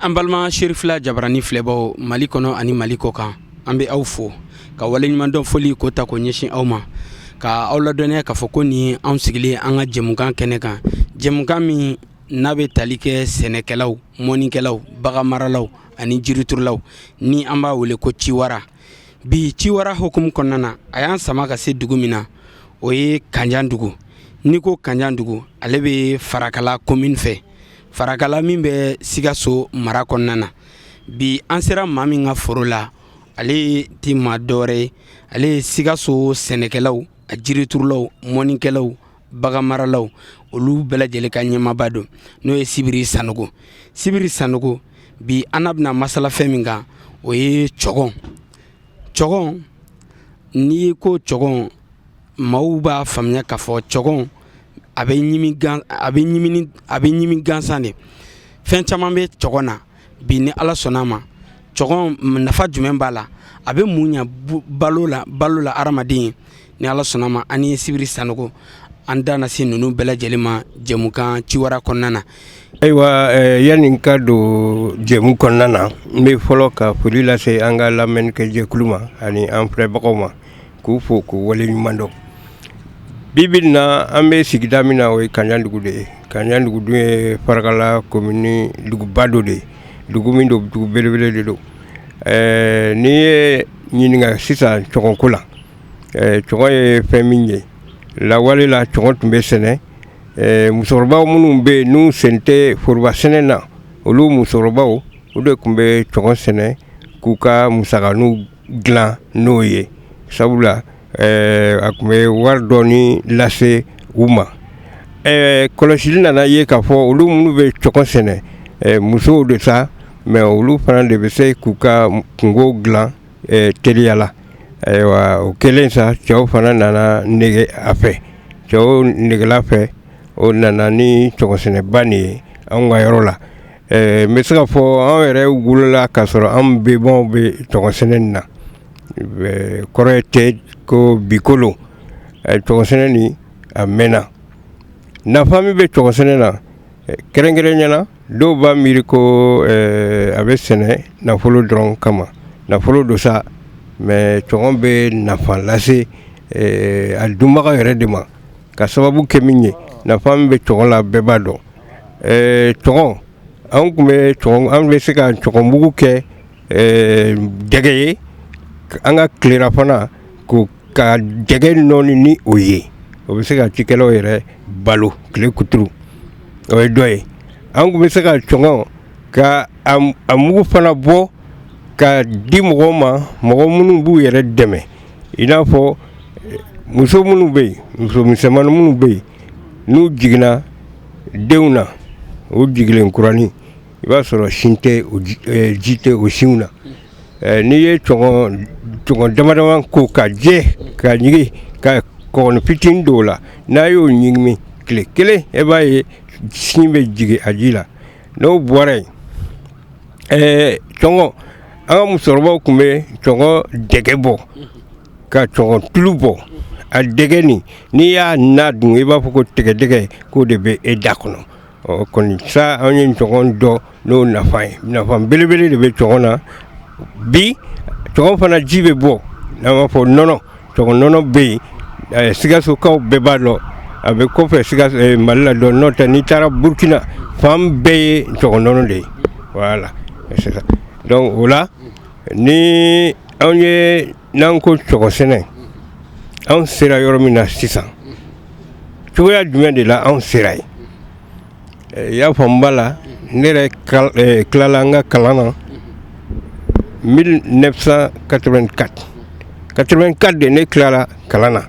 An balima Cherifila jabarani filɛbaw Mali kɔnɔ ani Mali kɔ kan, an bɛ aw fo ka waleɲumandɔn foli ko ta ko ɲɛsin aw ma, ka aw ladɔnniya k'a fɔ ko nin anw sigilen an ka jɛmukan kɛnɛ kan, jɛmukan min n'a bɛ tali kɛ sɛnɛkɛlaw, mɔnikɛlaw, baganmaralaw ani jiriturulaw ni an b'a wele ko ciwara. Bi ciwara hukumu kɔnɔna na, a y'an sama ka se dugu min na, o ye Kanjandugu. N'i ko Kanjandugu, ale bɛ Farakala commune fɛ, Farakala min bɛ Sikaso mara kɔnɔna na. Bi an sera maa min ka foro la, ale tɛ maa dɔwɛrɛ ye, ale ye Sikaso sɛnɛkɛlaw, a jiriturulaw, mɔnikɛlaw, baganmaralaw, olu bɛɛ lajɛlen ka ɲɛmaaba don, n'o ye Sibiri Sanogo. Sibiri Sanogo, bi an n'a bɛna masala fɛn min kan, o ye cɔgɔn. Cɔgɔn, n'i ko cɔgɔn, maaw b'a faamuya k'a fɔ cɔgɔn a bɛ ɲimi a bɛ ɲimi a bɛ ɲimi gansan de. Fɛn caman bɛ cɔgɔn na. Bi ni Ala sɔnna a ma, cɔgɔn nafa jumɛn b'a la, a bɛ mun ɲɛ balo la hadamaden ye? Ni Ala sɔnna a ma, an ni Sibiri Sanogo an da na se ninnu bɛɛ lajɛlen ma jɛmukan ciwara kɔnɔna na. Ayiwa, yanni n ka don jɛmu kɔnɔna na, n bɛ fɔlɔ ka foli lase an ka lamɛnnikɛjɛkulu ma ani an filɛbagaw ma, k'u fo k'u waleɲuman dɔn. Bi bi in na, an bɛ sigida min na, o ye Kanjandugu de ye. Kanjandugu dun ye Farakala commune duguba dɔ de ye, dugu min don, dugu belebele de don. N'i ye ɲininka sisan cɔgɔnko la, cɔgɔn ye fɛn min ye, lawale la cɔgɔn tun bɛ sɛnɛ. Musokɔrɔbaw minnu bɛ yen n'u sen tɛ foroba sɛnɛ na, olu musokɔrɔbaw, olu de tun bɛ cɔgɔn sɛnɛ k'u ka musakaninw dilan n'o ye, sabula a tun bɛ wari dɔɔni lase u ma. Kɔlɔsili nana ye k'a fɔ olu minnu bɛ cɔgɔn sɛnɛ, musow de sa, mais olu fana de bɛ se k'u ka kungo dilan teliya la. Ayiwa, o kɛlen sa, cɛw fana nana nege a fɛ. Cɛw negela fɛ, o nana ni cɔgɔnsɛnɛba nin ye anw ka yɔrɔ la. N bɛ se ka fɔ anw yɛrɛ wolola k'a sɔrɔ an bɛnbaw bɛ cɔgɔnsɛnɛ nin na. Kɔrɔ tɛ ko bi ko lo, cɔgɔnsɛnɛ nin a mɛnna. Nafa min bɛ cɔgɔnsɛnɛ na kɛrɛnkɛrɛnya na, dɔw b'a miiri ko a bɛ sɛnɛ nafolo dɔrɔn kama. Nafolo don sa, mais cɔgɔn bɛ nafa lase a dunbaga yɛrɛ de ma, ka sababu kɛ min ye, nafa min bɛ cɔgɔn la, bɛɛ b'a dɔn. Cɔgɔn, anw tun bɛ cɔgɔn, an bɛ se ka cɔgɔnmugu kɛ dɛgɛ ye an ka tilerafana ko ka dɛgɛ nɔɔni ni o ye. O bɛ se ka cikɛlaw yɛrɛ balo tile kuturu, o ye dɔ ye. An tun bɛ se ka cɔgɔn ka a mugu fana bɔ ka di mɔgɔw ma, mɔgɔ minnu b'u yɛrɛ dɛmɛ, i n'a fɔ muso minnu bɛ yen, muso misɛnmanin minnu bɛ yen n'u jiginna denw na, o jigilen kuranin, i b'a sɔrɔ sin tɛ, ji tɛ o sinw na. N'i ye cɔgɔn dama dama ko ka jɛ ka ɲigin, ka kɔgɔnin fitinin don o la, n'a y'o ɲigin tile kelen, e b'a ye sin bɛ jigin a ji la. N'o bɔra yen, cɔgɔn, an ka musokɔrɔbaw tun bɛ cɔgɔn dɛgɛ bɔ ka cɔgɔn tulu bɔ. A dɛgɛ nin, n'i y'a na dun, i b'a fɔ ko tigɛdɛgɛ k'o de bɛ e da kɔnɔ. Ɔ kɔni sa, an ye cɔgɔn dɔn n'o nafa ye. Nafa belebele de bɛ cɔgɔn na. Bi cɔgɔn fana ji bɛ bɔ, n'an b'a fɔ nɔnɔ, cɔgɔn nɔnɔ bɛ yen. Sikasokaw bɛɛ b'a dɔn, a bɛ kɔfɛ Sikaso Mali la dɔn. N'o tɛ, n'i taara Burukina, fan bɛɛ ye cɔgɔn nɔnɔ de ye. Voilà, c'est ça. Donc o la, ni anw ye n'an ko cɔgɔn sɛnɛ, anw sera yɔrɔ min na sisan, cogoya jumɛn de la anw sera yen? I y'a faamu b'a la, ne yɛrɛ tilala an ka kalan na 1984. 84 de ne tilara kalan na,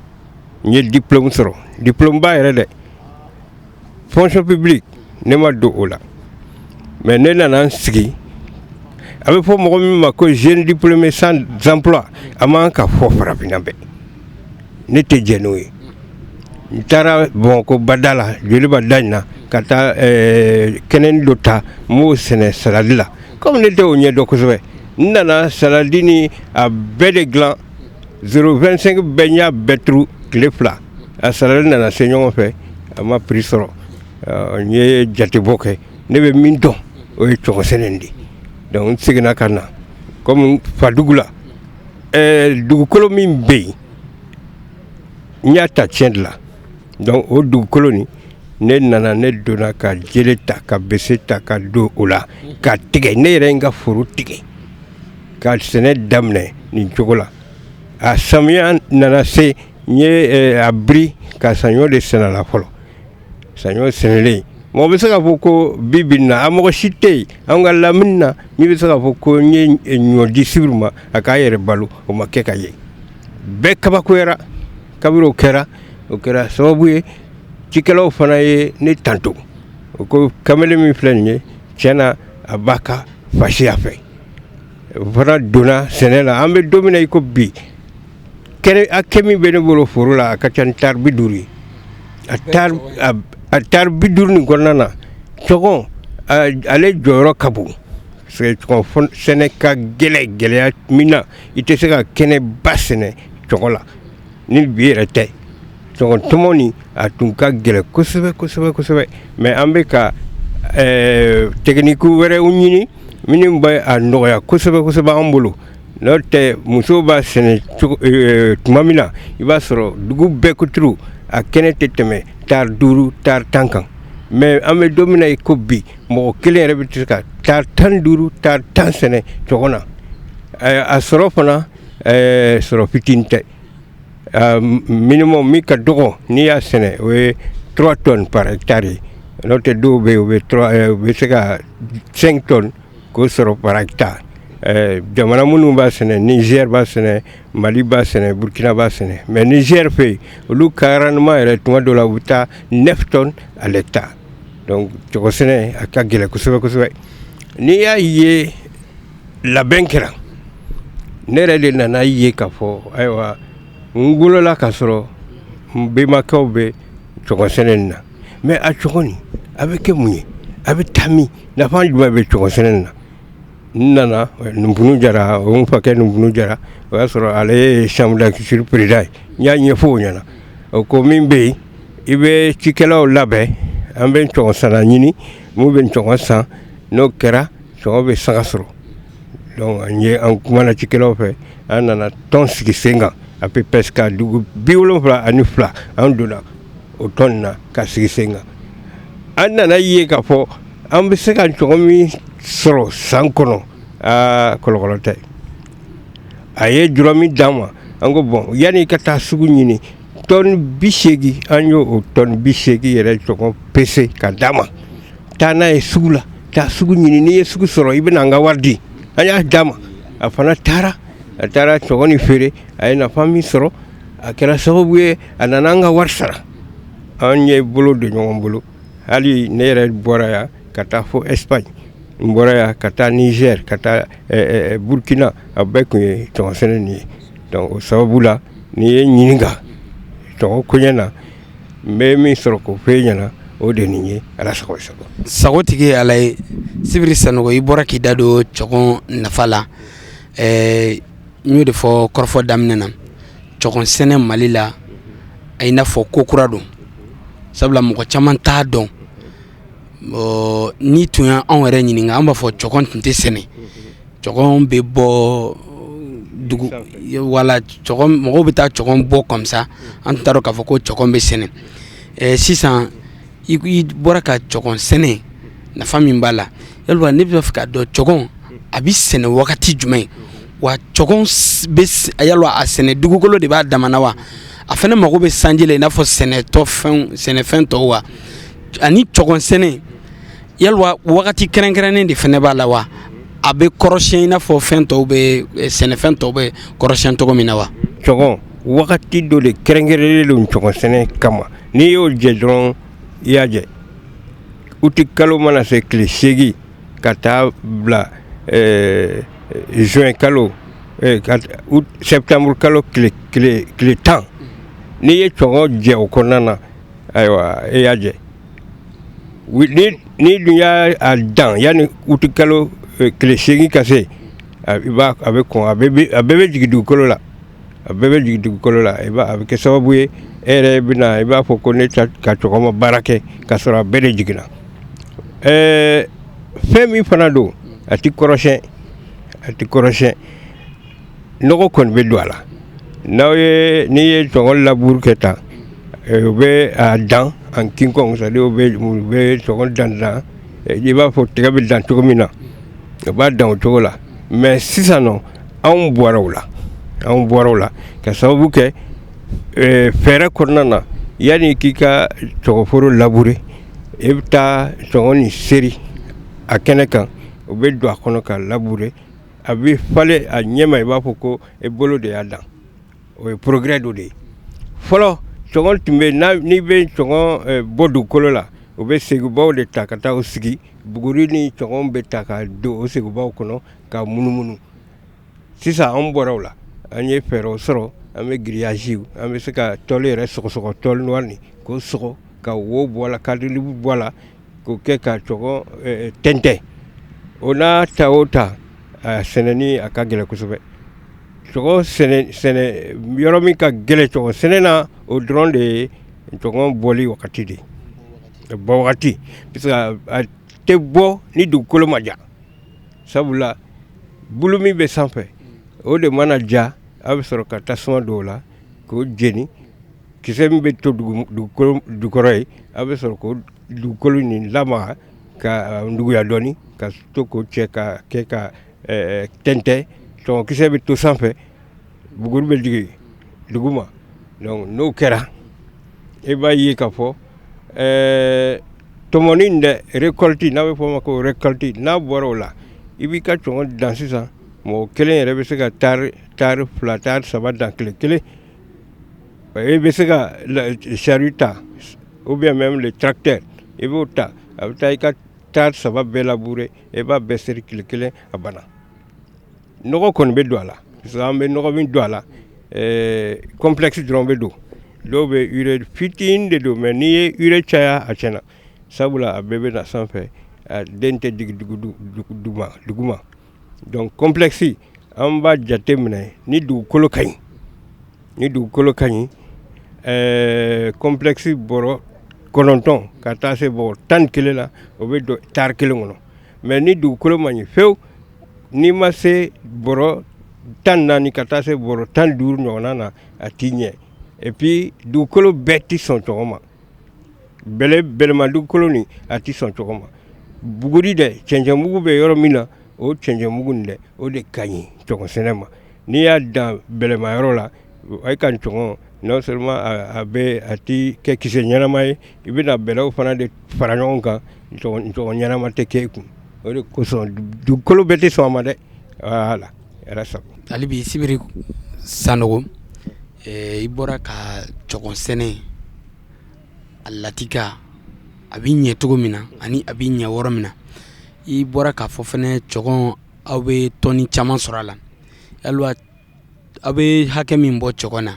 n ye diplôme sɔrɔ, diplôme ba yɛrɛ dɛ. Fonction publique, ne ma don o la, mais ne nana n sigi. A bɛ fɔ mɔgɔ min ma ko jeune diplômé sans emploi, a man ka fɔ farafinna bɛɛ, ne tɛ jɛn n'o ye. N taara Bamakɔ bada la, Joliba da in na, ka taa kɛnɛni dɔ ta, n b'o sɛnɛ saladi la. Komi ne tɛ o ɲɛdɔn kosɛbɛ, n nana saladi ni a bɛɛ de dilan, 0,25 bɛɛ, n y'a bɛɛ turu tile 2. A saladi nana se ɲɔgɔn fɛ, a ma prix sɔrɔ. N ye jatebɔ kɛ, ne bɛ min dɔn, o ye cɔgɔn sɛnɛ de. Donc n seginna ka na komi fadugu la, dugukolo min bɛ yen, n y'a ta tiɲɛ de la. Donc o dugukolo nin, ne nana, ne donna ka jele ta, ka bese ta, ka don o la ka tigɛ. Ne yɛrɛ ye n ka foro tigɛ ka sɛnɛ daminɛ nin cogo la. A samiya nana se, n ye a biri ka saɲɔ de sɛnɛ la fɔlɔ. Saɲɔ sɛnɛlen, mɔgɔ bɛ se k'a fɔ ko bi bi in na, a mɔgɔ si tɛ yen an ka lamini na min bɛ se k'a fɔ ko n ye ɲɔ di Sibiri ma a k'a yɛrɛ balo. O ma kɛ ka ye, bɛɛ kabakoyara. Kabini o kɛra, o kɛra sababu ye, cikɛlaw fana ye ne tanto. O ko kamalen min filɛ nin ye, tiɲɛ na, a b'a ka fasiya fɛ. O fana donna sɛnɛ la. An bɛ don min na i ko bi, kɛnɛ hakɛ min bɛ ne bolo foro la, a ka ca ni tari 50 ye. A tari 50 nin kɔnɔna na, cɔgɔn ale jɔyɔrɔ ka bon, parce que cɔgɔn sɛnɛ ka gɛlɛn. Gɛlɛya min na, i tɛ se ka kɛnɛba sɛnɛ cɔgɔn la ni bi yɛrɛ tɛ. Cɔgɔn tɔmɔ nin, a tun ka gɛlɛn kosɛbɛ kosɛbɛ kosɛbɛ, mais an bɛ ka technique wɛrɛw ɲini minnu bɛ a nɔgɔya kosɛbɛ kosɛbɛ an bolo. N'o tɛ, musow b'a sɛnɛ cogo tuma min na, i b'a sɔrɔ dugu bɛɛ kuturu, a kɛnɛ tɛ tɛmɛ tari 5, tari 10 kan. Mais an bɛ don min na i ko bi, mɔgɔ kelen yɛrɛ bɛ se ka tari 15, tari 10 sɛnɛ cɔgɔn na. A sɔrɔ fana, sɔrɔ fitinin tɛ. Minimum min ka dɔgɔ n'i y'a sɛnɛ, o ye 3 tonnes par hectare ye. N'o tɛ, dɔw bɛ yen, u bɛ 3, u bɛ se ka 5 tonnes k'o sɔrɔ par hectare. Jamana minnu b'a sɛnɛ, Niger b'a sɛnɛ, Mali b'a sɛnɛ, Burkina b'a sɛnɛ, mais Niger fɛ yen, olu ka rendement yɛrɛ, tuma dɔw la, u bɛ taa 9 tonnes à l'hectare. Donc cɔgɔ sɛnɛ, a ka gɛlɛn kosɛbɛ kosɛbɛ. N'i y'a ye labɛn kɛra, ne yɛrɛ de nana ye k'a fɔ ayiwa, n wolola k'a sɔrɔ n bɛnbakɛw bɛ cɔgɔn sɛnɛ nin na, mais a cɔgɔn nin, a bɛ kɛ mun ye, a bɛ taa min, nafa jumɛn bɛ cɔgɔn sɛnɛ nin na? N nana Nupunu Jara, o n fakɛ Nupunu Jara, o y'a sɔrɔ ale ye chambre d'agriculture président ye. N y'a ɲɛfɔ o ɲɛna, o ko min bɛ yen, i bɛ cikɛlaw labɛn, an bɛ cɔgɔn sanna ɲini mun bɛ cɔgɔn san. N'o kɛra, cɔgɔn bɛ sanga sɔrɔ. Donc an ye, an kumana cikɛlaw fɛ, an nana tɔn sigi sen kan, APPSK, dugu 72, an donna o tɔn na ka sigi sen kan. An nana ye k'a fɔ an bɛ se ka cɔgɔn min sɔrɔ san kɔnɔ, aa, kɔlɔkɔlɔ tɛ. A ye jurɔ min d'an ma, an ko bon, yanni i ka taa sugu ɲini, tɔni 80, an y'o o tɔni 80 yɛrɛ cɔgɔn pese ka d'a ma. Taa n'a ye sugu la, taa sugu ɲini, n'i ye sugu sɔrɔ, i bɛna an ka wari di. An y'a d'a ma, a fana taara, a taara cɔgɔn ni feere, a ye nafa min sɔrɔ, a kɛra sababu ye a nana an ka wari sara. An ye bolo don ɲɔgɔn bolo. Hali ne yɛrɛ bɔra yan ka taa fo Espagne, n bɔra yan ka taa Niger, ka taa Burkina, a bɛɛ tun ye cɔgɔn sɛnɛ nin ye. Donc o sababu la, n'i ye ɲininka cɔgɔn koɲɛ na, n bɛ min sɔrɔ k'o f'e ɲɛna, o de nin ye. Ala sago sago. Sago tigi ye Ala ye. Sibiri Sanogo, i bɔra k'i da don cɔgɔn nafa la. N y'o de fɔ kɔrɔfɔ daminɛ na, cɔgɔn sɛnɛ Mali la, a i n'a fɔ ko kura don, sabula mɔgɔ caman t'a dɔn. N'i tun y' anw yɛrɛ ɲininka, an b'a fɔ cɔgɔn tun tɛ sɛnɛ, cɔgɔn bɛ bɔ dugu wala mɔgɔw bɛ taa cɔgɔn bɔ comme ça, an t'a dɔn k'a fɔ ko cɔgɔn bɛ sɛnɛ. Sisan i bɔra ka cɔgɔn sɛnɛ nafa min b'a la, yalima ne b'a fɛ k'a dɔn, cɔgɔn a bɛ sɛnɛ wagati jumɛn? Wa cɔgɔn bɛ yalima a sɛnɛ dugukolo de b'a damana wa? A fana mago bɛ sanji la i n'a fɔ sɛnɛfɛn tɔw wa? Ani cɔgɔn sɛnɛ, yalima wagati kɛrɛnkɛrɛnnen de fana b'a la wa? A bɛ kɔrɔsiyɛn i n'a fɔ fɛn tɔw bɛ, sɛnɛfɛn tɔw bɛ kɔrɔsiyɛn cogo min na wa? Cɔgɔn wagati dɔ de kɛrɛnkɛrɛnlen don cɔgɔn sɛnɛ kama. N'i y'o jɛ dɔrɔn, i y'a jɛ. Uti kalo mana se tile 8 ka taa bila juin kalo, septembre kalo tile 10, n'i ye cɔgɔn jɛ o kɔnɔna na, ayiwa, e y'a jɛ. Ni dun y'a dan yanni uti kalo tile 8 ka se, a bɛ kɔn, a bɛɛ bɛ jigin dugukolo la, a bɛɛ bɛ jigin dugukolo la. I b'a, a bɛ kɛ sababu ye, e yɛrɛ bɛna, i b'a fɔ ko ne ka cɔgɔn ma baara kɛ, ka sɔrɔ a bɛɛ de jiginna. Fɛn min fana don, a tɛ kɔrɔsiyɛn, a tɛ kɔrɔsiyɛn. Nɔgɔ kɔni bɛ don a la. N'aw ye, n'i ye cɔgɔn labour kɛ tan, u bɛ a dan en quiconque, c'est à dire u bɛ cɔgɔn dan dan i b'a fɔ tiga bɛ dan cogo min na, u b'a dan o cogo la. Mais sisan nɔ, anw bɔra o la, anw bɔra o la ka sababu kɛ fɛɛrɛ kɔnɔna na. Yanni k'i ka cɔgɔnforo labourer, e bɛ taa cɔgɔn nin seri a kɛnɛ kan, o bɛ don a kɔnɔ ka labourer, a bɛ falen a ɲɛma, i b'a fɔ ko e bolo de y'a dan. O ye progrès dɔ de ye. Fɔlɔ, cɔgɔn tun bɛ, n'i bɛ cɔgɔn bɔ dugukolo la, u bɛ segubaw de ta ka taa o sigi, buguri ni cɔgɔn bɛ ta ka don o segubaw kɔnɔ ka munumunu. Sisan an bɔra o la, an ye fɛɛrɛw sɔrɔ, an bɛ grillage, an bɛ se ka tôle yɛrɛ sɔgɔsɔgɔ, tôle noire nin k'o sɔgɔ ka wo bɔ a la, cadre bɔ a la, k'o kɛ ka cɔgɔn tɛntɛn. O n'a ta o ta, a sɛnɛni a ka gɛlɛn kosɛbɛ. Cɔgɔn sɛnɛ yɔrɔ min ka gɛlɛn cɔgɔn sɛnɛ na, o dɔrɔn de ye cɔgɔn bɔli wagati de ye, bɔ wagati, parce que a tɛ bɔ ni dugukolo ma ja. Sabula bulu min bɛ sanfɛ, o de mana ja, a bɛ sɔrɔ ka tasuma don o la k'o jeni. Kisɛ min bɛ to dugukolo jukɔrɔ ye, a bɛ sɔrɔ k'o dugukolo nin lamaga ka nduguya dɔɔni, ka to k'o cɛ ka kɛ ka tɛntɛn. Cɔgɔnkisɛ bɛ to sanfɛ, buguri bɛ jigin duguma. Donc n'o kɛra, e b'a ye k'a fɔ tɔmɔni in dɛ, récolte, n'a bɛ fɔ o ma ko récolte, n'a bɔra o la, i b'i ka cɔgɔn dan sisan. Mɔgɔ kelen yɛrɛ bɛ se ka tari 2, tari 3 dan tile kelen. E bɛ se ka charrue ta, ou bien même le tracteur, i b'o ta, a bɛ taa i ka tari 3 bɛɛ labourer, i b'a bɛɛ seri tile kelen, a banna. Nɔgɔ kɔni bɛ don a la, parce que an bɛ nɔgɔ min don a la, complexe dɔrɔn bɛ don. Dɔw bɛ urée fitinin de don, mais n'i ye urée caya, a tiɲɛna, sabula a bɛɛ bɛ na sanfɛ, a den tɛ jigin duguma. Donc complexe, an b'a jate minɛ ni dugukolo ka ɲi, ni dugukolo ka ɲi, complexe bɔrɔ 9 ka taa se bɔrɔ 11 la, o bɛ don tari kelen kɔnɔ. Mais ni dugukolo ma ɲi fewu, n'i ma se bɔrɔ 14 ka taa se bɔrɔ 15 ɲɔgɔnna na, a t'i ɲɛ. Et puis dugukolo bɛɛ tɛ sɔn cɔgɔn ma. Bɛlɛ bɛlɛma dugukolo nin, a tɛ sɔn cɔgɔn ma. Buguri dɛ, cɛncɛnmugu bɛ yɔrɔ min na, o cɛncɛnmugu nin dɛ, o de ka ɲi cɔgɔn sɛnɛ ma. N'i y'a dan bɛlɛma yɔrɔ la, e ka cɔgɔn, non seulement a bɛ, a ti kɛ kisɛ ɲɛnama ye, i bɛna bɛlɛw fana de fara ɲɔgɔn kan, cɔgɔn ɲɛnama tɛ kɛ e kun. O de kosɔn dugukolo bɛɛ tɛ sɔn a ma dɛ. Voilà, ala sago. Hali bi, Sibiri Sanogo, i bɔra ka cɔgɔn sɛnɛ a latika, a bɛ ɲɛ cogo min na ani a bɛ ɲɛ yɔrɔ min na, i bɔra k'a fɔ fana cɔgɔn, aw bɛ tɔni caman sɔrɔ a la. Yalima aw bɛ hakɛ min bɔ cɔgɔn na,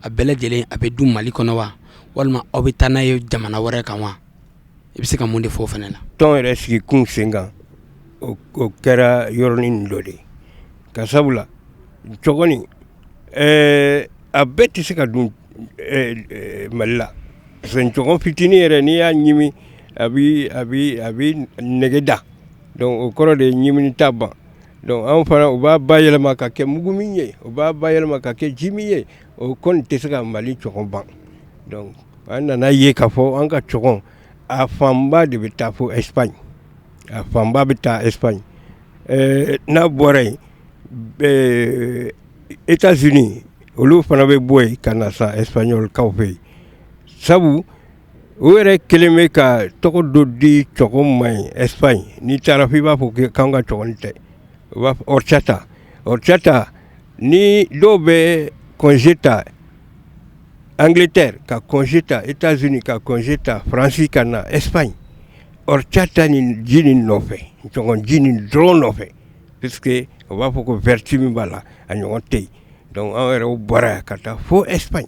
a bɛɛ lajɛlen a bɛ dun Mali kɔnɔ wa, walima aw bɛ taa n'a ye jamana wɛrɛ kan wa? I bɛ se ka mun de fɔ o fana la? Tɔn yɛrɛ sigi kun sen kan, o kɛra yɔrɔnin dɔ de ye, ka sabula cɔgɔn nin, a bɛɛ tɛ se ka dun Mali la, parce que cɔgɔn fitinin yɛrɛ, n'i y'a ɲimi, a bɛ nɛgɛ da. Donc o kɔrɔ de ye ɲimini ta ban. Donc anw fana, u b'a bayɛlɛma ka kɛ mugu min ye, u b'a bayɛlɛma ka kɛ ji min ye, o kɔni tɛ se ka Mali cɔgɔn ban. Donc an nana ye k'a fɔ an ka cɔgɔn, a fanba de bɛ taa fo Espagne, a fanba bɛ taa Espagne. N'a bɔra yen, États-Unis, olu fana bɛ bɔ yen ka na san espagnol kaw fɛ yen, sabu o yɛrɛ kelen bɛ ka tɔgɔ dɔ di cɔgɔn ma yen Espagne. N'i taara fɔ, i b'a fɔ k'an ka cɔgɔn tɛ, u b'a fɔ horchata, horchata. Ni dɔw bɛ congé ta Angleterre, ka congé ta États-Unis, ka congé ta Faransi, ka na Espagne horchata ni ji nin nɔfɛ, cɔgɔn ji nin dɔrɔn nɔfɛ, puisque o b'a fɔ ko vertu min b'a la, a ɲɔgɔn tɛ yen. Donc anw yɛrɛ bɔra yan ka taa fo Espagne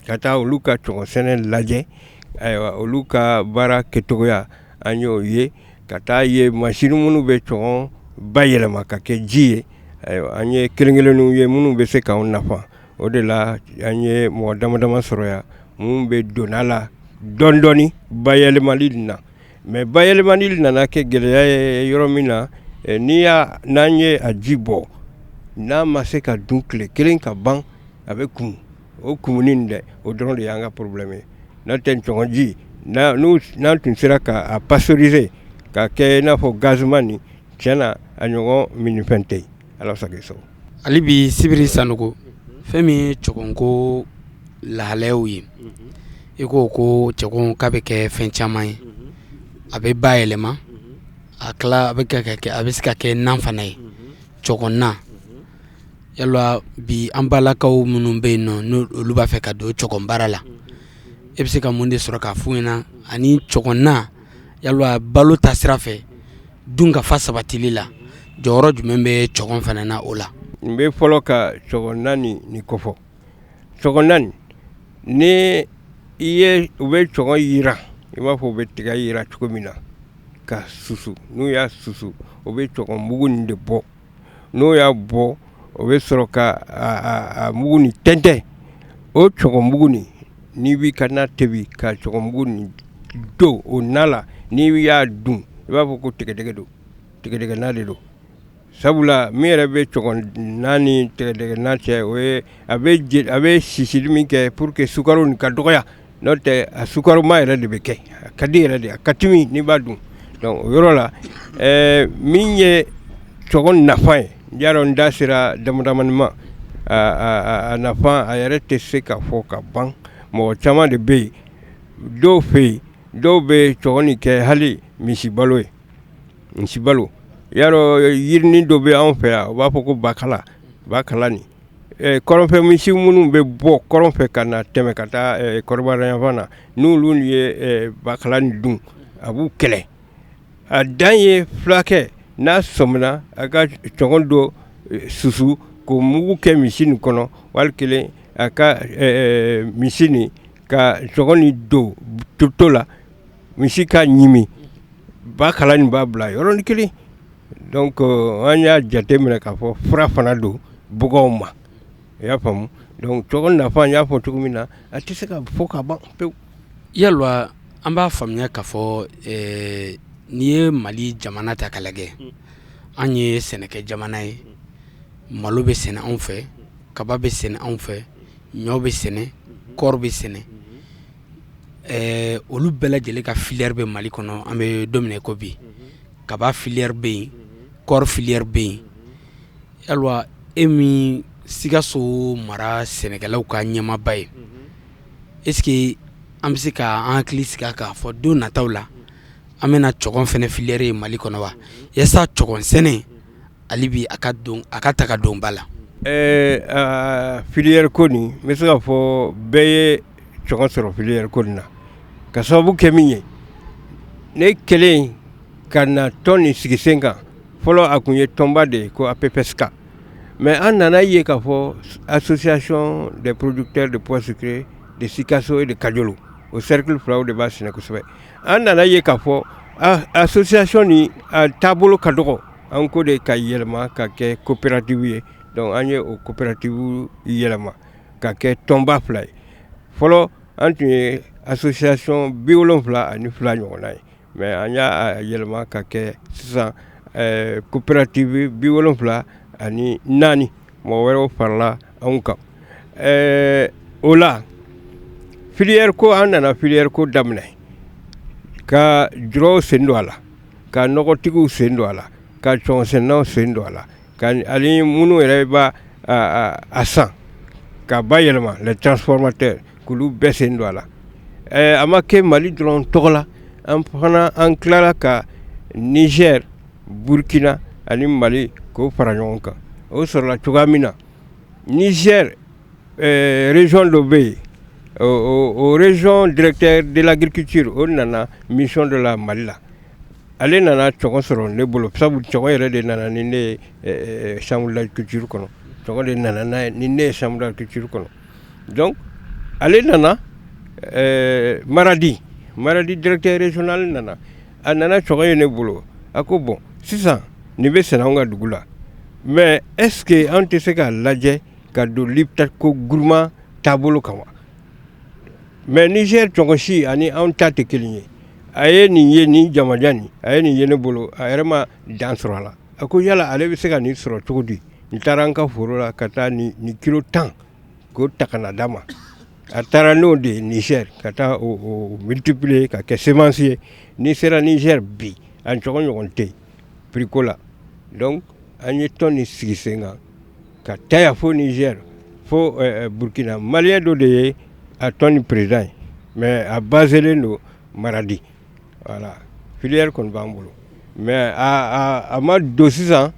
ka taa olu ka cɔgɔn sɛnɛ lajɛ. Ayiwa, olu ka baara kɛcogoya, an y'o ye, ka taa ye masini minnu bɛ cɔgɔn bayɛlɛma ka kɛ ji ye. Ayiwa, an ye kelen kelenninw ye minnu bɛ se k'anw nafa. O de la an ye mɔgɔ dama dama sɔrɔ yan minnu bɛ donna la dɔɔni dɔɔni bayɛlɛmali na. Mais bayɛlɛmali nana kɛ gɛlɛya ye yɔrɔ min na, n'i y'a n'an ye a ji bɔ, n'a ma se ka dun tile kelen ka ban, a bɛ kumu. O kumuni nin dɛ, o dɔrɔn de y'an ka problème ye. N'o tɛ, cɔgɔnji, n'an tun sera k'a pasteuriser ka kɛ i n'a fɔ gaziman nin, tiɲɛ na, a ɲɔgɔn minifɛn tɛ yen. Ala sago i sago. Hali bi, Sibiri Sanogo, fɛn min ye cɔgɔnko lahalayaw ye, i ko ko cɛgɔn k'a bɛ kɛ fɛn caman ye, a bɛ ba yɛlɛma, a tila a bɛ kɛ, a bɛ se ka kɛ nan fana ye, cɔgɔn nan. Yala bi, an balakaw minnu bɛ yen nɔ, n'olu olu b'a fɛ ka don cɔgɔn baara la, e bɛ se ka mun de sɔrɔ k'a f'u ɲɛna ani cɔgɔn nan, yala balo ta sira fɛ, dun ka fa sabatili la, jɔyɔrɔ jumɛn bɛ cɔgɔn fana na o la? N bɛ fɔlɔ ka cɔgɔn nan nin kofɔ. Cɔgɔn nan, ni i ye, u bɛ cɔgɔn yiran i b'a fɔ u bɛ tiga yiran cogo min na ka susu. N'u y'a susu, o bɛ cɔgɔn mugu nin de bɔ. N'o y'a bɔ, o bɛ sɔrɔ ka a mugu nin tɛntɛn. O cɔgɔn mugu nin, n'i b'i ka na tobi ka cɔgɔn mugu nin don o na la, n'i y'a dun, i b'a fɔ ko tigɛdɛgɛ don, tigɛdɛgɛ na de don. Sabula min yɛrɛ bɛ cɔgɔn na ni tigɛdɛgɛ na cɛ, o ye a bɛ sisili min kɛ pour que sukaro nin ka dɔgɔya. N'o tɛ, a sukaroma yɛrɛ de bɛ kɛ, a ka di yɛrɛ de, a ka timi n'i b'a dun. Donc o yɔrɔ la, min ye cɔgɔn nafa ye, n y'a dɔn n da sera dama damani ma. A nafa, a yɛrɛ tɛ se ka fɔ ka ban. Mɔgɔ caman de bɛ yen, dɔw fɛ yen, dɔw bɛ cɔgɔn nin kɛ hali misi balo ye, misi balo. Y'a dɔn, yirinin dɔ bɛ anw fɛ yan, u b'a fɔ ko bakala. Bakala nin, kɔrɔnfɛ misi minnu bɛ bɔ kɔrɔn fɛ ka na tɛmɛ ka taa kɔrɔbara yanfan na, n'olu ye bakala nin dun, a b'u kɛlɛ. A dan ye fulakɛ n'a sɔmina, a ka cɔgɔn dɔ susu k'o mugu kɛ misi nin kɔnɔ, wali kelen a ka misi nin ka cɔgɔn nin don toto la, misi ka ɲimi, bakala nin b'a bila yɔrɔnin kelen. Donc an y'a jate minɛ k'a fɔ fura fana don baganw ma. I y'a faamu? Donc cɔgɔn nafa, n y'a fɔ cogo min na, a tɛ se ka fɔ ka ban pewu. Yalwa, an b'a faamuya k'a fɔ n'i ye Mali jamana ta ka lajɛ, an ye sɛnɛkɛ jamana ye. Malo bɛ sɛnɛ anw fɛ, kaba bɛ sɛnɛ anw fɛ, ɲɔ bɛ sɛnɛ, kɔɔri bɛ sɛnɛ. Olu bɛɛ lajɛlen ka filière bɛ Mali kɔnɔ. An bɛ don min na i ko bi, kaba filière bɛ yen, kɔɔri filière bɛ yen. Yalwa, e min Sikaso mara sɛnɛkɛlaw ka ɲɛmaaba ye, est-ce que an bɛ se ka an hakili sigi k'a fɔ don nataw la, an bɛna cɔgɔn fɛnɛ filière ye Mali kɔnɔ wa, yaasa cɔgɔn sɛnɛ hali bi a ka don, a ka ta ka don ba la? Filière ko nin, n bɛ se k'a fɔ bɛɛ ye cɔgɔn sɔrɔ filière ko nin na, ka sababu kɛ min ye, ne kɛlen ka na tɔn nin sigi sen kan. Fɔlɔ, a tun ye tɔnba de ye ko APPSK, mais an nana ye k'a fɔ Association des producteurs de pois sucrés de Sikaso et de Kajolo, o cercle filaw de b'a sɛnɛ kosɛbɛ. An nana ye k'a fɔ association ni a taabolo ka dɔgɔ, an ko de ka yɛlɛma ka kɛ coopérative ye. Donc an ye o coopérative yɛlɛma ka kɛ tɔnba fila ye. Fɔlɔ, an tun ye association 72 ɲɔgɔnna ye, mais an y'a yɛlɛma ka kɛ sisan coopérative 74. Mɔgɔ wɛrɛw farala anw kan. O la filière ko, an nana filière ko daminɛ ka jurɔw sen don a la, ka nɔgɔtigiw sen don a la, ka cɔgɔnsɛnɛnaw sen don a la, ka ani minnu yɛrɛ b'a a san ka bayɛlɛma, les transformateurs, k'olu bɛɛ sen don a la. A ma kɛ Mali dɔrɔn tɔgɔ la. An fana, an tilala ka Niger, Burkina ani Mali k'o fara ɲɔgɔn kan. O sɔrɔla cogoya min na, Niger Région dɔ bɛ yen, o région directeur de l'agriculture, o nana mission dɔ la Mali la. Ale nana cɔgɔn sɔrɔ ne bolo, sabu cɔgɔn yɛrɛ de nana ni ne ye chambre d'agriculture kɔnɔ. Cɔgɔn de nana n'a ye ni ne ye chambre d'agriculture kɔnɔ. Donc ale nana Maradi directeur régional nana, a nana cɔgɔn ye ne bolo. A ko bon, sisan nin bɛ sɛnɛ anw ka dugu la, mais est ce que an tɛ se k'a lajɛ ka don Liptako Gourma taabolo kan wa? Mais Niger cɔgɔn si ani anw ta tɛ kelen ye. A ye nin ye, nin jamajan nin, a ye nin ye ne bolo, a yɛrɛ ma dan sɔrɔ a la. A ko yala ale bɛ se ka nin sɔrɔ cogo di? N taara an ka foro la ka taa nin kilo 10 k'o ta ka na d'a ma. A taara n'o de ye Niger ka taa o multiplier ka kɛ semence ye. N'i sera Niger bi, a cɔgɔn ɲɔgɔn tɛ yen prix ko la. Donc an ye tɔn nin sigi sen kan ka taa yan fo Niger, fo Burkina. Malien dɔ de ye a tɔn ni président ye, mais a baselen don Maradi. Voilà, filière kɔni b'an bolo, mais a ma don sisan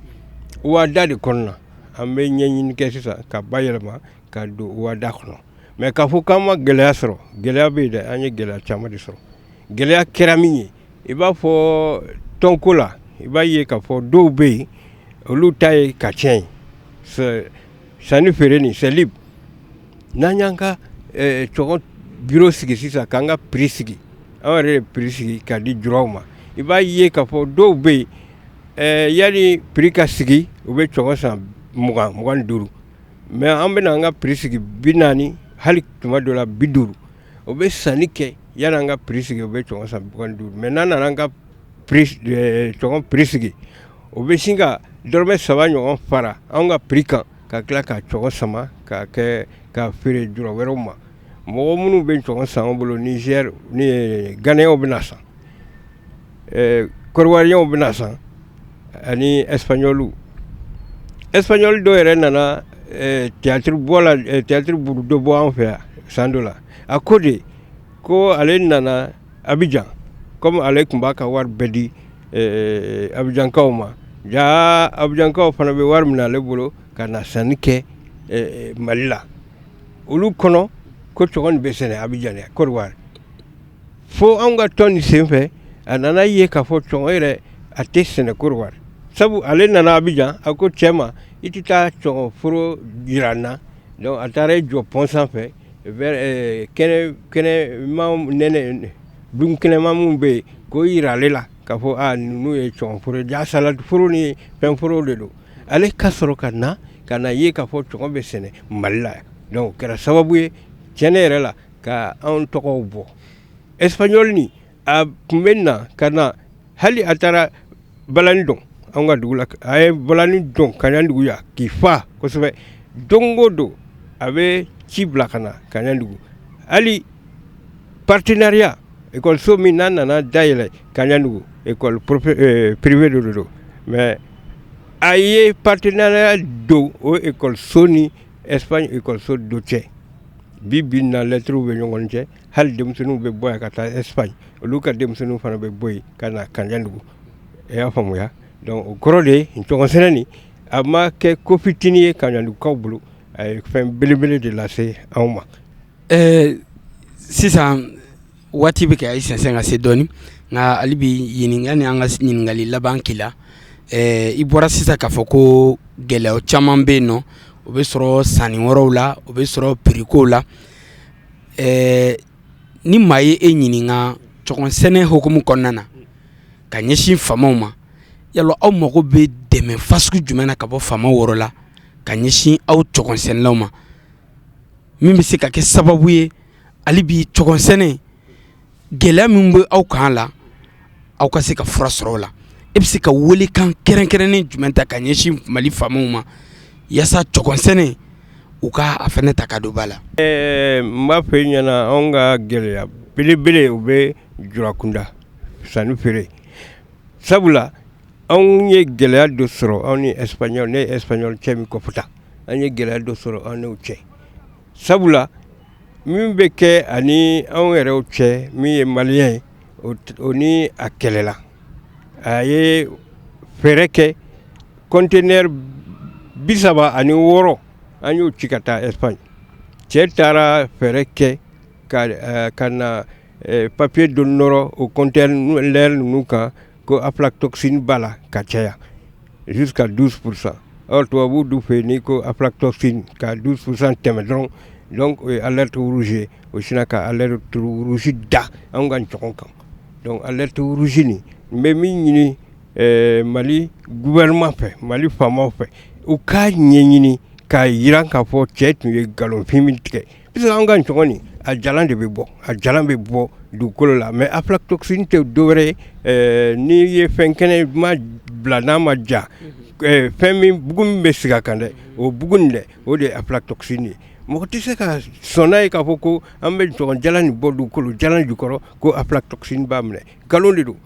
OHADA de kɔnɔna. An bɛ ɲɛɲini kɛ sisan ka bayɛlɛma ka don OHADA kɔnɔ. Mais k'a fɔ k'an ma gɛlɛya sɔrɔ, gɛlɛya bɛ yen dɛ. An ye gɛlɛya caman de sɔrɔ. Gɛlɛya kɛra min ye, i b'a fɔ tɔnko la, i b'a ye k'a fɔ dɔw bɛ yen, olu ta ye ka tiɲɛ ye. Sanni feere nin, c'est libre. N'an y'an ka cɔgɔn bureau sigi sisan k'an ka prix sigi, anw yɛrɛ ye prix sigi k'a di juraw ma, i b'a ye k'a fɔ dɔw bɛ yen, yanni prix ka sigi, u bɛ cɔgɔn san 20, 25, mais an bɛna an ka prix sigi 40, hali tuma dɔ la 50. O bɛ sanni kɛ yanni an ka prix sigi, u bɛ cɔgɔn san 25, mais n'an nana an ka cɔgɔn prix sigi, o bɛ sin ka dɔrɔmɛ 3 ɲɔgɔn fara anw ka prix kan, ka tila ka cɔgɔn sama ka kɛ ka feere jura wɛrɛw ma. Mɔgɔ minnu bɛ cɔgɔn san anw bolo Niger ni Ghanéenw bɛna san, Kɔdiwariyɛnw bɛna san, ani Espagnol. Espagnol dɔw yɛrɛ nana théâtre bɔ la, théâtre buru dɔ bɔ an fɛ yan san dɔ la. A ko de ko ale nana Abidjan, comme ale tun b'a ka wari bɛɛ di Abidjankaw ma, ja Abidjankaw fana bɛ wari minɛ ale bolo ka na sanni kɛ Mali la. Olu kɔnɔ ko cɔgɔn nin bɛ sɛnɛ Abidjan, Côte d'Ivoire. Fo anw ka tɔn nin senfɛ, a nana ye k'a fɔ cɔgɔn yɛrɛ a tɛ sɛnɛ Côte d'Ivoire, sabu ale nana Abidjan, a ko cɛ ma i tɛ taa cɔgɔn foro jira n na. Donc a taara i jɔ pont sanfɛ, kɛnɛ kɛnɛma nɛnɛ dun kɛnɛma minnu bɛ yen, k'o yira ale la k'a fɔ aa ninnu ye cɔgɔn foro, ja salade foro ni fɛn foro de don. Ale ka sɔrɔ ka na ye k'a fɔ cɔgɔn bɛ sɛnɛ Mali la. Donc o kɛra sababu ye tiɲɛ yɛrɛ la ka anw tɔgɔw bɔ. Espagnol ni a tun bɛ na ka na, hali a taara balani dɔn anw ka dugu la. A ye balani dɔn Kaɲandugu yan k'i fa kosɛbɛ. Don o don a bɛ ci bila ka na Kaɲandugu. Hali partenariat ekɔliso min n'a nana dayɛlɛ Kaɲandugu, école privée de don, mais a ye partenariat don o ekɔliso ni Espagne ekɔliso dɔ cɛ. Bi bi in na, lɛtiriw bɛ ɲɔgɔn cɛ. Hali denmisɛnninw bɛ bɔ yan ka taa Espagne, olu ka denmisɛnninw fana bɛ bɔ yen ka na Kaɲandugu. I y'a faamuya? Donc o kɔrɔ de ye cɔgɔn sɛnɛ nin, a ma kɛ ko fitinin ye Kaɲandugukaw bolo, a ye fɛn belebele de lase anw ma. Sisan waati bɛ kɛ a ye sɛnsɛn ka se dɔɔni, nka hali bi ɲininka ni an ka ɲininkali laban k'i la. I bɔra sisan k'a fɔ ko gɛlɛya caman bɛ yen nɔ, o bɛ sɔrɔ sanni wɛrɛw la, o bɛ sɔrɔ prix ko la. Ni maa ye e ɲininka cɔgɔn sɛnɛ hukumu kɔnɔna na ka ɲɛsin faamaw ma, yala aw mago bɛ dɛmɛ fasugu jumɛn na ka bɔ faamaw yɔrɔ la ka ɲɛsin aw cɔgɔn sɛnɛlaw ma, min bɛ se ka kɛ sababu ye hali bi cɔgɔn sɛnɛ gɛlɛya min bɛ aw kan la, aw ka se ka fura sɔrɔ o la? E bɛ se ka welekan kɛrɛnkɛrɛnnen jumɛn ta ka ɲɛsin Mali faamaw ma yaasa cɔgɔn sɛnɛ u ka a fana ta ka don ba la? N b'a fɔ i ɲɛna, anw ka gɛlɛya belebele o bɛ jurakunda sanni feere, sabula anw ye gɛlɛya dɔ sɔrɔ anw ni Espagnol. Ne ye Espagnol cɛ min kɔfɛ, an ye gɛlɛya dɔ sɔrɔ an n'o cɛ, sabula min bɛ kɛ ani anw yɛrɛw cɛ, min ye malien ye, o ni a kɛlɛla. A ye fɛɛrɛ kɛ, conteneur 36 an y'o ci ka taa Espagne. Cɛ taara fɛɛrɛ kɛ ka na papier dɔ nɔrɔ o conteneur ninnu kan ko aflatoxine b'a la ka caya jusqu'à 12%. Or tubabuw du fɛ yen, n'i ko aflatoxine ka 12% tɛmɛ dɔrɔn, donc o ye alerte rouge ye. O sinna ka alerte rouge da anw ka ncɔgɔn kan. Donc alerte rouge nin, n bɛ min ɲini Mali gouvernement fɛ, Mali faamaw fɛ, u k'a ɲɛɲini k'a jira k'a fɔ cɛ tun ye nkalonfin min tigɛ, puisque anw ka ncɔgɔn nin, a jalan de bɛ bɔ, a jalan bɛ bɔ dugukolo la. Mais aflatoxine tɛ dɔwɛrɛ ye, n'i ye fɛn kɛnɛ ma bila n'a ma ja, fɛn min bugun min bɛ sigi a kan dɛ, o bugun dɛ, o de ye aflatoxine ye. Mɔgɔ tɛ se ka sɔn n'a ye k'a fɔ ko an bɛ ncɔgɔn jalan nin bɔ dugukolo jalan jukɔrɔ ko aflatoxine b'a minɛ. Nkalon de don.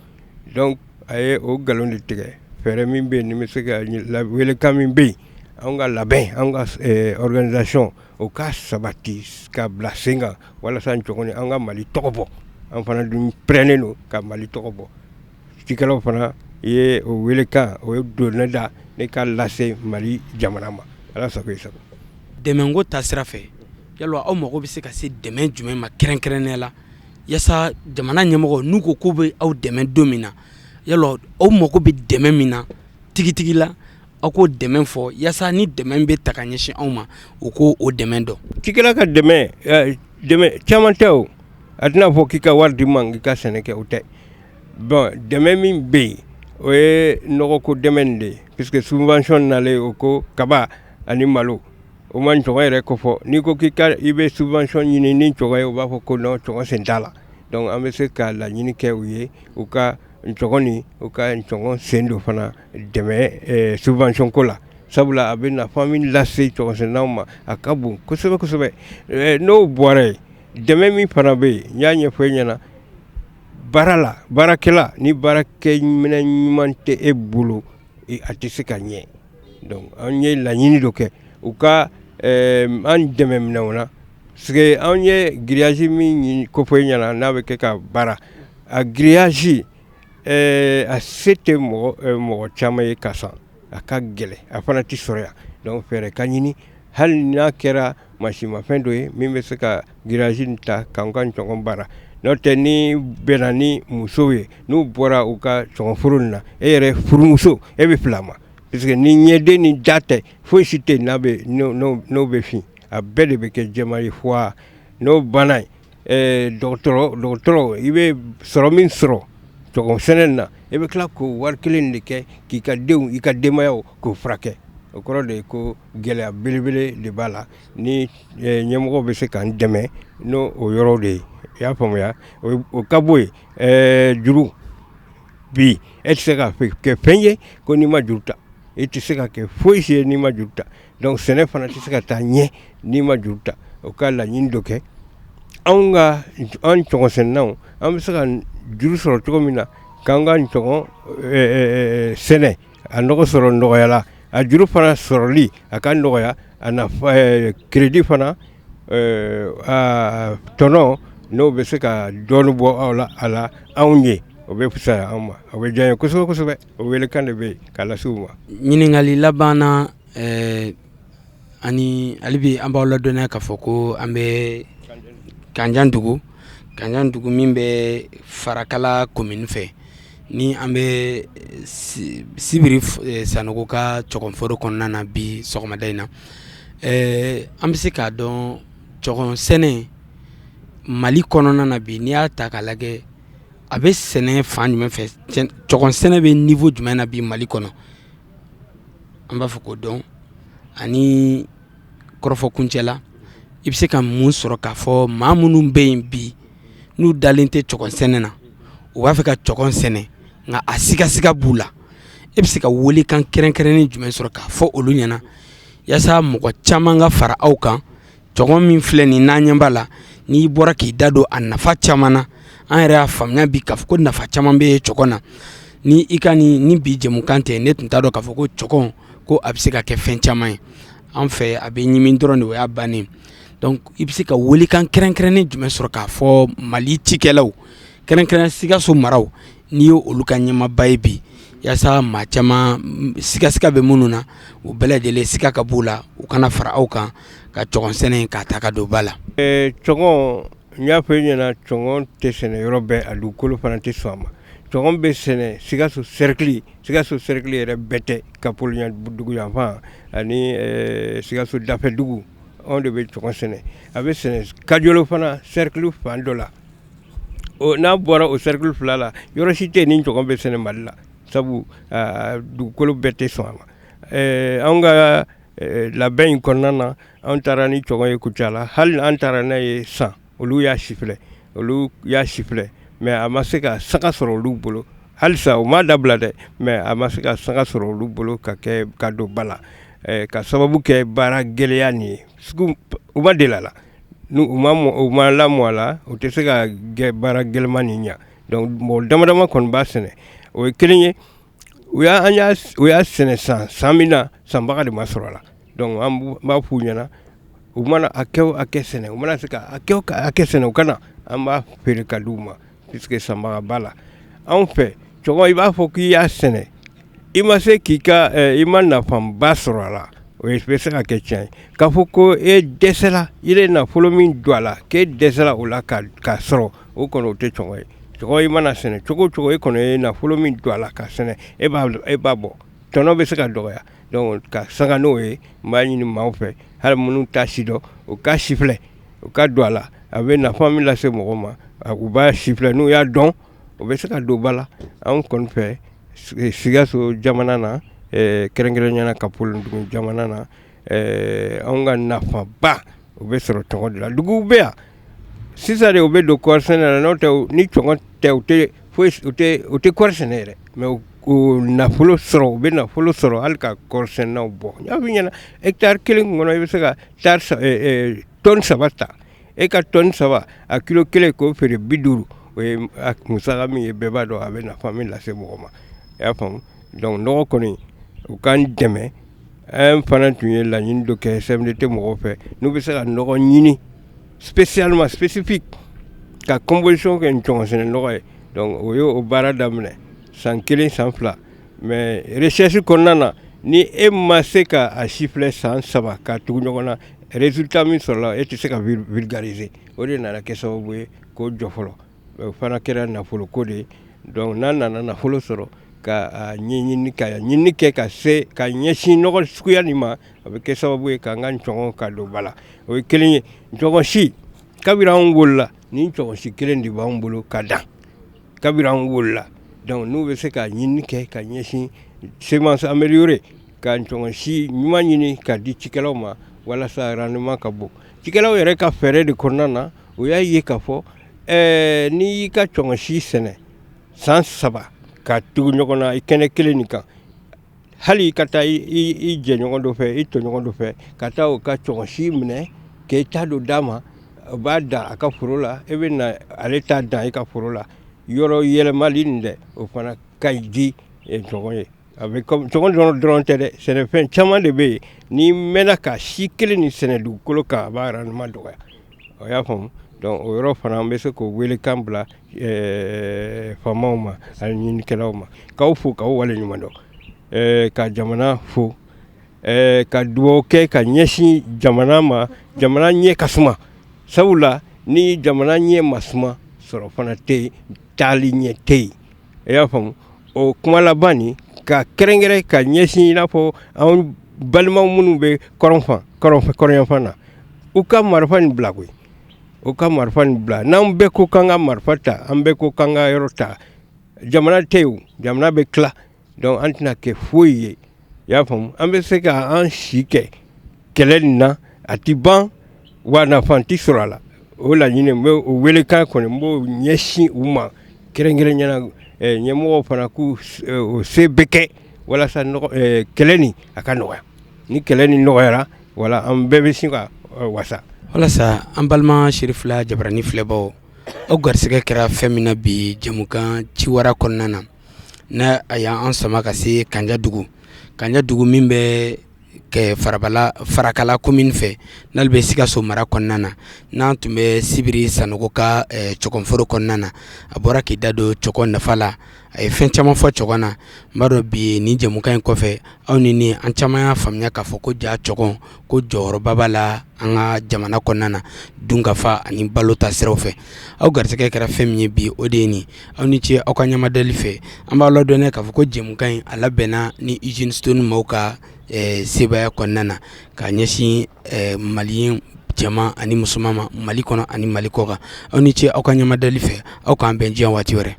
Donc a ye o nkalon de tigɛ. Fɛɛrɛ min bɛ yen ni bɛ se ka welekan min bɛ yen, anw ka labɛn, anw ka organisation, o ka sabati ka bila sen kan walasa ncɔgɔn an ka Mali tɔgɔ bɔ. An fana dun pɛrɛnnen don ka Mali tɔgɔ bɔ. Cikɛlaw fana ye o welekan o ye don ne da ne ka lase Mali jamana ma. Ala sago i sago. Dɛmɛko ta sira fɛ, yala aw mago bɛ se ka se dɛmɛ jumɛn ma kɛrɛnkɛrɛnnenya la, yaasa jamana ɲɛmɔgɔ n'u ko k'u bɛ aw dɛmɛ don min na, yala aw mago bɛ dɛmɛ min na tigitigi la, aw k'o dɛmɛ fɔ, yaasa ni dɛmɛ bɛ ta ka ɲɛsin aw ma, u k'o o dɛmɛ dɔn? Cikɛla ka dɛmɛ, dɛmɛ caman tɛ. O a tɛna fɔ k'i ka wari di ma k'i ka sɛnɛ kɛ, o tɛ. Bon, dɛmɛ min bɛ yen, o ye nɔgɔko dɛmɛ de ye, puisque subvention nalen, o ko kaba ani malo, o ma ncɔgɔn yɛrɛ kofɔ. N'i ko k'i ka i bɛ subvention ɲini ni ncɔgɔn ye, u b'a fɔ ko non, ncɔgɔn sen t'a la. Donc an bɛ se ka laɲini kɛ u ye, u ka ncɔgɔn ni u ka ncɔgɔn sen don fana dɛmɛ subvention ko la, sabula a bɛ nafa min lase ncɔgɔnsɛnɛnaw ma, a ka bon kosɛbɛ kosɛbɛ. N'o bɔra yen, dɛmɛ min fana bɛ yen, n y'a ɲɛfɔ e ɲɛna, baara la, baarakɛla ni baarakɛminɛn ɲuman tɛ e bolo, a tɛ se ka ɲɛ. Donc an ye laɲini dɔ kɛ, u ka an dɛmɛ minɛnw na, parce que an ye grillage min kofɔ e ɲɛna n'a bɛ kɛ ka baara, a grillage, a se tɛ mɔgɔ caman ye ka san, a ka gɛlɛn, a fana tɛ sɔrɔ yan. Donc fɛɛrɛ ka ɲini, hali n'a kɛra mansinmafɛn dɔ ye min bɛ se ka grillage nin ta k'an ka ncɔgɔn baara. N'o tɛ, ni bɛnna ni musow ye, n'u bɔra u ka ncɔgɔnforo nin na, e yɛrɛ furumuso, e bɛ fili a ma, parce que ni ɲɛden ni da tɛ, foyi si tɛ n'a bɛ n'o bɛ fin, a bɛɛ de bɛ kɛ jɛman ye. Fo n'o banna yen, dɔgɔtɔrɔ, i bɛ sɔrɔ min sɔrɔ ncɔgɔn sɛnɛ na, e bɛ tila k'o wari kelen de kɛ k'i ka denw, i ka denbayaw k'o furakɛ. O kɔrɔ de ye ko gɛlɛya belebele de b'a la. Ni ɲɛmɔgɔ bɛ se k'an dɛmɛ n'o o yɔrɔ de ye, i y'a faamuya, o ka bɔ yen. Juru bi, e tɛ se ka kɛ fɛn ye ko n'i ma juru ta, e tɛ se ka kɛ foyi si ye n'i ma juru ta. Donc sɛnɛ fana tɛ se ka taa ɲɛ n'i ma juru ta. O ka laɲini dɔ kɛ, anw ka an ncɔgɔnsɛnɛnaw, an bɛ se ka juru sɔrɔ cogo min na k'an ka ncɔgɔn sɛnɛ, a nɔgɔ sɔrɔ nɔgɔya la, a juru fana sɔrɔli a ka nɔgɔya, a nafa crédit fana a tɔnɔ n'o bɛ se ka dɔɔnin bɔ aw la a la anw ye, o bɛ fisaya anw ma, o bɛ diya n ye kosɛbɛ kosɛbɛ. O welekan de bɛ yen k'a lase u ma. Ɲininkali laban na, ani hali bi an b'aw ladɔnniya k'a fɔ ko an bɛ Kanjandugu, Kanjandugu min bɛ Farakala commune fɛ, ni an bɛ Sibiri Sanogo ka cɔgɔnforo kɔnɔna na bi sɔgɔmada in na. An bɛ se k'a dɔn cɔgɔn sɛnɛ Mali kɔnɔna na bi, n'i y'a ta k'a lajɛ, a bɛ sɛnɛ fan jumɛn fɛ? Cɔgɔn sɛnɛ bɛ niveau jumɛn na bi Mali kɔnɔ? An b'a fɔ k'o dɔn. Ani kɔrɔfɔ kuncɛ la, i bɛ se ka mun sɔrɔ k'a fɔ maa minnu bɛ yen bi n'u dalen tɛ cɔgɔn sɛnɛ na, u b'a fɛ ka cɔgɔn sɛnɛ nka a sigasiga b'u la, e bɛ se ka welekan kɛrɛnkɛrɛnnen jumɛn sɔrɔ k'a fɔ olu ɲɛna, yaasa mɔgɔ caman ka fara aw kan? Cɔgɔn min filɛ nin n'an ɲɛ b'a la, n'i bɔra k'i da don a nafa caman na, an yɛrɛ y'a faamuya bi k'a fɔ ko nafa caman bɛ cɔgɔn na. Ni i ka ni bi jɛmukan tɛ, ne tun t'a dɔn k'a fɔ ko cɔgɔn ko a bɛ se ka kɛ fɛn caman ye. An fɛ a bɛ ɲimi dɔrɔn de, o y'a bannen. Donc i bɛ se ka welekan kɛrɛnkɛrɛnnen jumɛn sɔrɔ k'a fɔ Mali cikɛlaw, kɛrɛnkɛrɛn Sikaso maraw, n'i ye olu ka ɲɛmaaba ye bi, yaasa maa caman sigasiga bɛ minnu na, u bɛɛ lajɛlen siga ka b'u la, u kana fara aw kan? ka cɔgɔn sɛnɛ k'a ta ka don ba la. Cɔgɔn, n y'a fɔ i ɲɛna, cɔgɔn tɛ sɛnɛ yɔrɔ bɛɛ, a dugukolo fana tɛ sɔn a ma. Cɔgɔn bɛ sɛnɛ Sikaso cercle, Sikaso cercle yɛrɛ bɛɛ tɛ, Kapoloɲa dugu yanfan ani Sikaso dafɛ dugu, anw de bɛ cɔgɔn sɛnɛ. A bɛ sɛnɛ Kajolo fana cercle fan dɔ la. N'a bɔra o cercle fila la, yɔrɔ si tɛ ni cɔgɔn bɛ sɛnɛ Mali la, sabu dugukolo bɛɛ tɛ sɔn a ma. Anw ka labɛn in kɔnɔna na, an taara ni cɔgɔn ye Kucala, hali an taara n'a ye San, olu y'a sifilɛ, olu y'a sifilɛ, mais a ma se ka sanga sɔrɔ olu bolo. Halisa u m'a dabila dɛ, mais a ma se ka sanga sɔrɔ olu bolo ka kɛ ka don ba la, ka sababu kɛ baara gɛlɛya nin ye. U ma deli a la, u ma lamɔ a la, u tɛ se ka baara gɛlɛman nin ɲɛ. Donc mɔgɔ dama dama kɔni b'a sɛnɛ, o ye kelen ye. U y'a sɛnɛ san san min na, sanbaga de ma sɔrɔ a la. Donc an b'a f'u ɲɛna, u mana hakɛ o hakɛ sɛnɛ, u mana se ka hakɛ o hakɛ sɛnɛ, u ka na, an b'a feere ka di u ma, puisque sanbaga b'a la. Anw fɛ, cɔgɔn, i b'a fɔ k'i y'a sɛnɛ, i ma se k'i ka i ma nafaba sɔrɔ a la, o bɛ se ka kɛ tiɲɛ ye. K'a fɔ ko e dɛsɛra, i ye nafolo min don a la, k'e dɛsɛra o la k'a sɔrɔ, o kɔni o tɛ cɔgɔn ye. Cɔgɔn, i mana sɛnɛ cogo o cogo, e kɔni ye nafolo min don a la ka sɛnɛ, e b'a bɔ, tɔnɔ bɛ se ka dɔgɔya. Donc ka sanga n'o ye, n b'a ɲini maaw fɛ, hali minnu t'a si dɔn, u ka sifilɛ, u ka don a la. A bɛ nafa min lase mɔgɔ ma, u b'a sifilɛ, n'u y'a dɔn, u bɛ se ka don ba la. Anw kɔni fɛ Sikaso jamana na, kɛrɛnkɛrɛnnenya la Kapolodugu jamana na, anw ka nafaba o bɛ sɔrɔ cɔgɔn de la. Duguw bɛ yan sisan de, u bɛ don kɔɔri sɛnɛ la, n'o tɛ ni cɔgɔn tɛ, u tɛ foyi, u tɛ kɔɔri sɛnɛ yɛrɛ. Mais u nafolo sɔrɔ, u bɛ nafolo sɔrɔ hali ka kɔɔri sɛnɛnaw bɔ. N y'a f'i ɲɛna, hectare kelen kɔnɔ, i bɛ se ka tɔni 3 ta. E ka tɔni 3, a kilo kelen k'o feere 50, o ye musaka min ye, bɛɛ b'a dɔn a bɛ nafa min lase mɔgɔ ma. I y'a faamu? Donc nɔgɔ kɔni, u k'an dɛmɛ. An fana tun ye laɲini dɔ kɛ CMDT mɔgɔw fɛ, n'u bɛ se ka nɔgɔ ɲini spécialement spécifique ka composition kɛ ncɔgɔn sɛnɛ nɔgɔ ye. Donc o ye o baara daminɛ san 1, san 2, mais recherche kɔnɔna na, ni e ma se ka a sifilɛ san 3 ka tugu ɲɔgɔn na, résultat min sɔrɔla, e tɛ se ka vulgariser. O de nana kɛ sababu ye k'o jɔ fɔlɔ. O fana kɛra nafolo ko de ye. Donc n'an nana nafolo sɔrɔ ka ɲɛɲini, ka ɲini kɛ ka se ka ɲɛsin nɔgɔ suguya nin ma, a bɛ kɛ sababu ye k'an ka ncɔgɔn ka don ba la. O ye kelen ye. Ncɔgɔn si, kabini anw wolola, ni ncɔgɔn si kelen de b'anw bolo ka dan kabini anw wolola. Donc n'u bɛ se ka ɲini kɛ ka ɲɛsin semence améliorée, ka ncɔgɔn si ɲuman ɲini ka di cikɛlaw ma walasa rendement ka bon. Cikɛlaw yɛrɛ ka fɛɛrɛ de kɔnɔna na, o y'a ye k'a fɔ n'i y'i ka cɔgɔn si sɛnɛ san 3 ka tugu ɲɔgɔn na i kɛnɛ kelen nin kan, hali i ka taa i jɛɲɔgɔn dɔ fɛ, i tɔɲɔgɔn dɔ fɛ, ka taa o ka cɔgɔn si minɛ k'e ta don d'a ma, o b'a dan a ka foro la, e bɛ na ale ta dan i ka foro la, yɔrɔ yɛlɛmali nin dɛ, o fana ka ɲi di cɔgɔn ye. A bɛ comme cɔgɔn dɔrɔn tɛ dɛ, sɛnɛfɛn caman de bɛ yen, n'i mɛnna ka si kelen nin sɛnɛ dugukolo kan, a b'a rendement dɔgɔya. O y'a faamu? Donc o yɔrɔ fana, an bɛ se k'o welekan bila faamaw ma ani ɲinikɛlaw ma. K'aw fo, k'aw waleɲuman dɔn, ka jamana fo, ka dugawu kɛ ka ɲɛsin jamana ma, jamana ɲɛ ka suma. Sabula ni jamana ɲɛ ma suma, sɔrɔ fana tɛ yen, taali ɲɛ tɛ yen. I y'a faamu? O kuma laban nin, ka kɛrɛnkɛrɛn ka ɲɛsin i n'a fɔ anw balimaw minnu bɛ kɔrɔnyanfan na, u ka marifa nin bila koyi, u ka marifa nin bila. N'an bɛɛ ko k'an ka marifa ta, an bɛɛ ko k'an ka yɔrɔ ta, jamana tɛ yen, jamana bɛ tila. Donc an tɛna kɛ foyi ye. I y'a faamu? An bɛ se ka an si kɛ kɛlɛ nin na, a tɛ ban, wa nafa tɛ sɔrɔ a la. O laɲini, n bɛ o welekan kɔni, n b'o ɲɛsin u ma kɛrɛnkɛrɛnnenya la. Ɲɛmɔgɔw fana k'u o se bɛɛ kɛ walasa kɛlɛ nin a ka nɔgɔya. Ni kɛlɛ nin nɔgɔyara, wala an bɛɛ bɛ sin ka wasa. Walasa an balima Cherifila Jabarani filɛbaw, aw garisɛgɛ kɛra fɛn min na bi jɛmukan Ciwara kɔnɔna na, n'a a y'an sama ka se Kanjadugu, Kanjadugu min bɛ kɛ farabala farakala commune fɛ, n'ale bɛ Sikaso mara kɔnɔna na. N'an tun bɛ Sibiri Sanogo ka cɔgɔnforo kɔnɔna na, a bɔra k'i da don cɔgɔn nafa la. A ye fɛn caman fɔ cɔgɔn na. N b'a dɔn bi nin jɛmukan in kɔfɛ, aw ni ne, an caman y'a faamuya k'a fɔ ko ja cɔgɔn ko jɔyɔrɔba b'a la an ka jamana kɔnɔna na, dunkafa ani balo ta siraw fɛ. Aw garisɛgɛ kɛra fɛn min ye bi, o de ye nin. Aw ni ce aw ka ɲɛmadali fɛ. An b'a ladɔnniya k'a fɔ ko jɛmukan in a labɛnna ni Usine Stone maaw ka sebaaya kɔnɔna na, ka ɲɛsin malien cɛman ani musoman ma, Mali kɔnɔ ani Mali kɔkan. Aw ni ce aw ka ɲɛmadali fɛ. Aw k'an bɛn diɲɛ waati wɛrɛ.